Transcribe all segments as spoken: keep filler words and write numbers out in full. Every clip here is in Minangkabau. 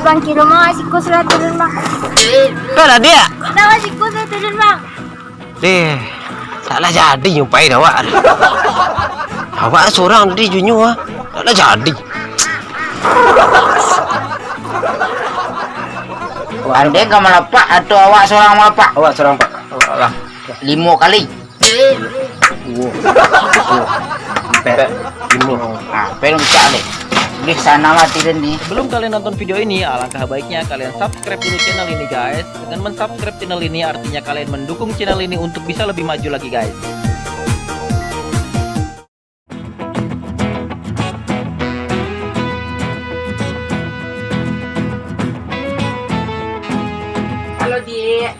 Bang, kiro mah siko sudah turun, Bang. Kau dah dia? Dah, siko sudah turun, Bang. Deh, taklah jadi nyupai dah awak. Awak surang tadi junyo ah. Taklah jadi. Andai ka malapak atau awak surang malapak? Awak surang, Pak. Awak lah. Limo kali. Duo. Duo. Ampek. Limo. Ah, pen pecah deh. Deh, sana mati dan di. Sebelum kalian nonton video ini, alangkah baiknya kalian subscribe dulu channel ini, guys. Dengan mensubscribe channel ini, artinya kalian mendukung channel ini untuk bisa lebih maju lagi, guys. Halo, Dik.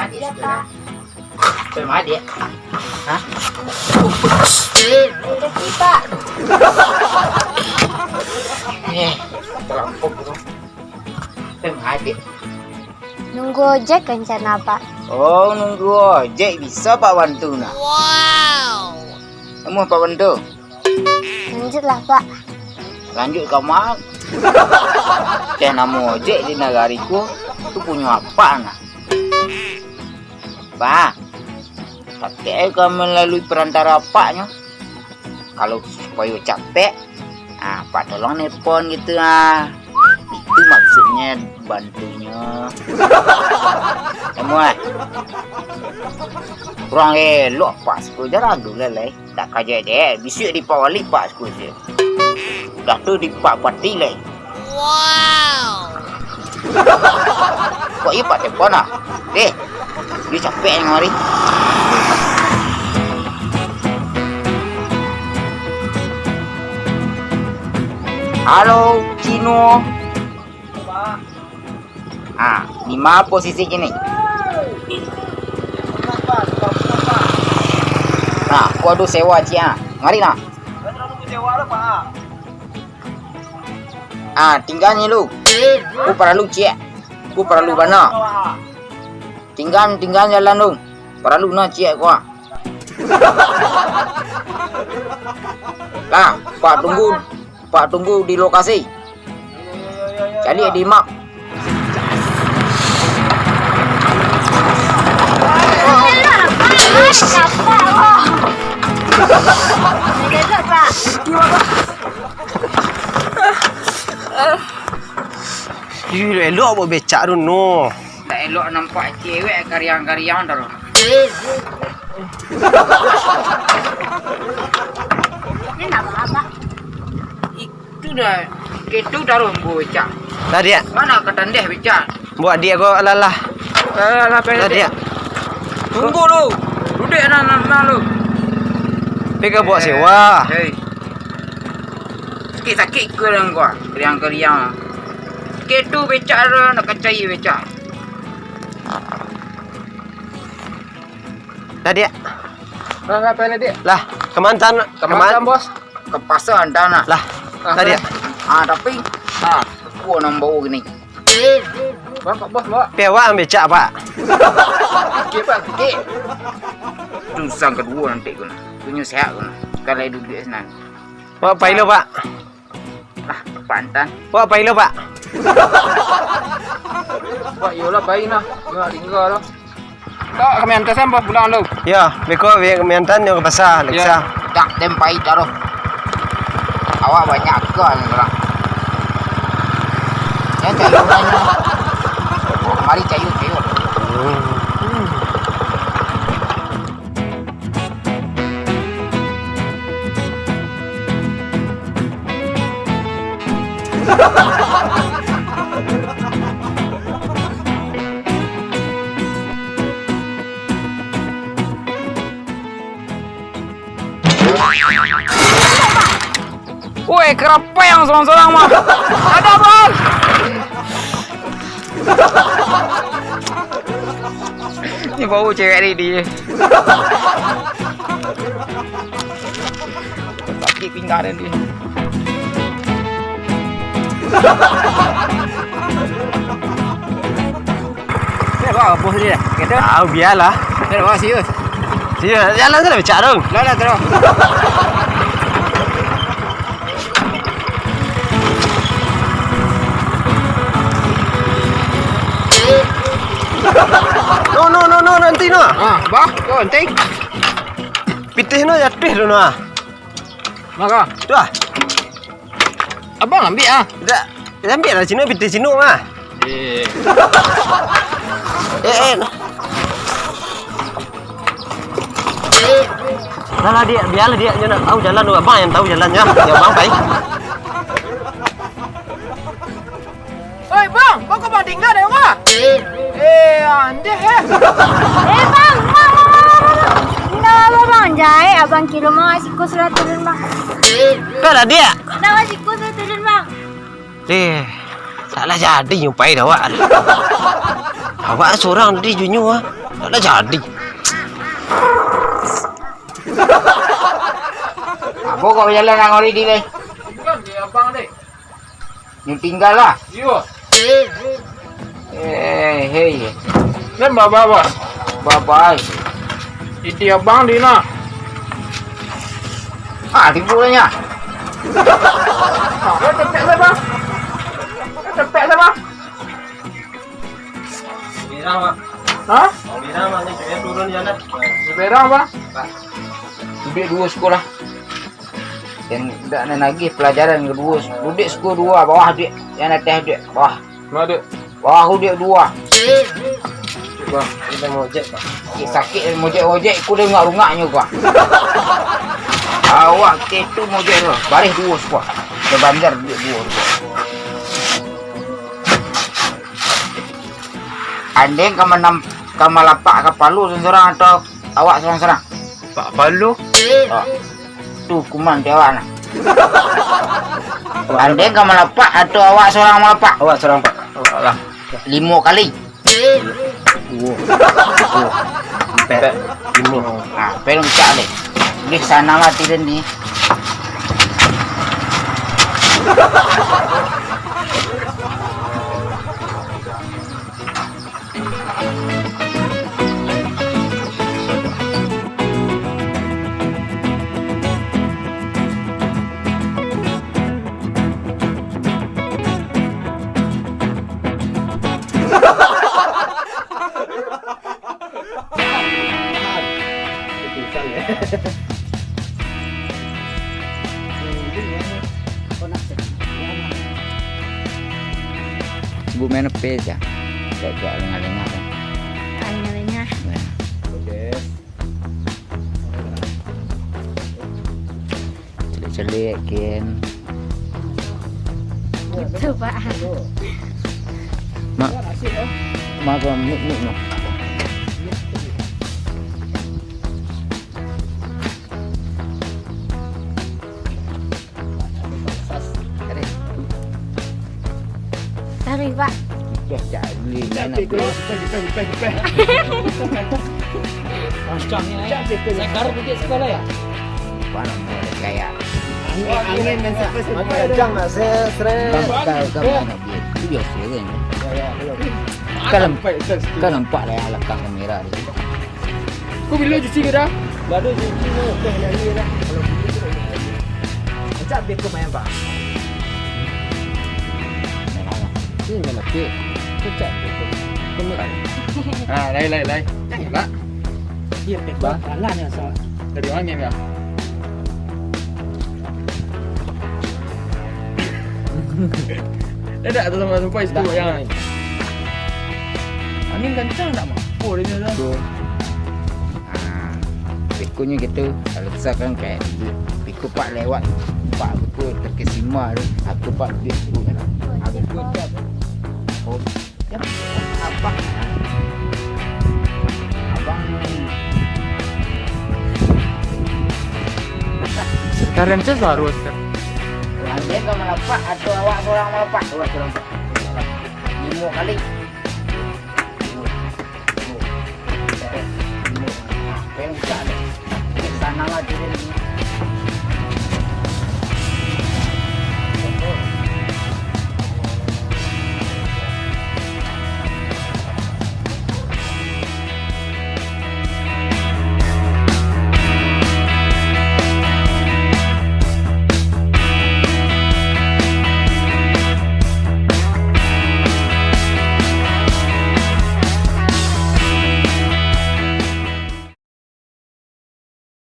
Adik datang. Siapa, Dik? Hah? Rezeki, Pak. Eh, terampok tu. Siapa, Dik? Nunggu ojek rencana, Pak. Oh, nunggu ojek bisa Pak bantu nak? Wow. Kamu Pak bantu? Lanjutlah, Pak. Lanjut ka ma? Teh namo ojek di nagari ko, tu punyo apak nah? Pak, pakai ka malalui perantara apaknyo. Kalau supayo capek, ah, apak tolong nelpon gitu ah. Itu maksudnya bantunyo. Namuah. Kurang elok apak siko, jan ragu lah lai. Tak kajek dek, bisuak di pak balik pak siko se. Dah tu di pak pati lai. Wow. Kok iyo pak telepon ah? Eh, iyo capek ni mari. Halo, Cino. Ah, di ma posisi kini? Nah, ko ado sewa ciek ah. Mari nah. Ah, tingga ni lu. Ku paralu ciek. Ku paralu bana. Tingga, tingga jalan tu. Paralu na ciek ko ah. Lah, pak tunggu, pak tunggu di lokasi. Caliak di map. Ih, elok buek becak tu no. Tak elok nampak cewek kariang-kariang tu. Ini nak apa? Itu dah, itu taruh bu becak. Lah, Diak. Mana ka tandeh becak? Buek Diak ko alah lah. Alah, alah, Lah, Diak. Tunggu lu. Duduk nah, nah, nah lu. Pi ka buek sewa. Hei. Sakik-sakik ko dalam ko. Kariang-kariang. Sakik tu becak dah, nak kacai becak. Lah, Diak. Lah, ngapain, Diak? Lah, ka ma anta? Ka ma anta, Bos? Ka pasa anta nah. Lah, ah, lah, Diak. Ah, tapi, ah, ko nan bao kini. Bang, Pak Bos, Bang. Pi awak ang becak, Pak. Sikit, Pak, sikit. Susah kaduo nanti ko nah. Punyo sehat ko nah. Kalau duduak sinan. Wak pai lo, Pak. Lah, pantan. Wak pai lo, Pak. Pak, iyolah, pai nah. Nyo tingga lah. Tak, kami antar sampai pulang lo. Yo, beko bi-, kami antar nyo ka pasa, Yo. Leksa. Tak, den pai taruh. Awak banyak ka ni urang. Yo, cayuak lah nyo. Mari cayuak, cayuak. Hmm. Woi, kerapayang sorang-sorang mah. Ada, Bang. Ni bau cewek ni dia. Sakik pinggang dia. Ni apa bos dia? Gitu? Tahu, biarlah. Ni apa, serius? Serius, jalan sana becak dong. Lah, lah, terus. No, no, no, no, nanti no. Ah, bah, kau nanti. Pitih no jatuh tu no. Maka? Tu ah. Abang ambil ah. Dak, ambil lah cino, pitih cino mah. Eh. Eh, eh. Dah lah, Diak, biarlah Diak, nyo nak tahu jalan tu. Abang yang tahu jalannya. Ya, Bang, baik. Oi, Bang, kok Bang tingga dek rumah? Eh, andeh, eh. Eh, Bang, Bang, Bang, Bang, Bang. Indak apa, Bang. Jahek, Abang kilo mah, siko sudah turun, Bang. Kau lah, Diak. Indak, Bang, siko sudah turun, Bang. Deh, taklah jadi nyupai dah awak. Awak sorang tadi junyo ah. Taklah jadi. Apo kau bajalan nak ngori di, weh? Bukan, di abang, deh. Nyo tingga lah. Iyo. Eh, hei. Nen baba, Bos. Baba, ai. Iti abang di na. Ah, tipu lah nya. Ah, tepek lah, Bang. Tepek lah, Bang. Merah, Bang. Hah? Merah, Bang. Ni saya turun jalan. Merah, Bang. Pak. Duduak duo siko lah. Den indak nan nagih pelajaran kaduo. Duduak siko duo, bawah duduak, nan ateh duduak, bawah. Ma, Dek? Bawah duduak duo. Bang, kita mau ojek, Pak. Sakik, sakik, mojek-mojek, ku dengak rungaknyo, Pak. Awak tu mojek tu, bareh duo siko. Babanjar duduak duo. Andeng ka manam-, ka malapak kapalo surang-surang atau awak surang-surang? Pak Palo. Ah. Tu hukuman di awak nah. Andeng ka malapak atau awak surang malapak? Awak surang, Pak. Awak lah. Limo kali. Duo. Duo. Ampek. Limo. Ah, pelong cak deh. Deh, sana mati den ni. Bu main P C. Kok buat lengah-lengah kan? Lengah-lengah. Nah. Oke. Celik-celik, Kin. Gitu, Pak. Mak, mak, mik, mik, mak. Tarik, Pak. Dah cari. Rancang ni, eh. Saya baru pergi sekolah ya? Mana boleh kayak. Angin, angin, angin. Rancang nak, stres, stres. Kan, kan, kan, mana dia? Itu biasa kan? Ya, ya, ya. Kan nampak, kan nampak lah yang lekang kamera tu. Kau bila cuci ke dah? Baru cuci tu, teh lagi dah. Kalau begitu, macam dia tu main, Pak. Ini main apa? Kecak dia tu. Kena. Ah, lai, lai, lai. Jangan lah. Dia pekor jalan yang salah. Dari angin ya? Dah tak tersampai-sampai situ. Dah. Yang angin kencang tak mah? Oh, dia punya dah. Betul. Ah, bekunyo gitu. Kalau misalkan kayak di, beku pak lewat, pak beku terkesima tu, aku pak dia beku kan. Aku beku tak. Oh. Abang. Sekarang tu baru, Ustaz. Andai kau malapak atau awak surang malapak? Awak surang malapak. Limo kali.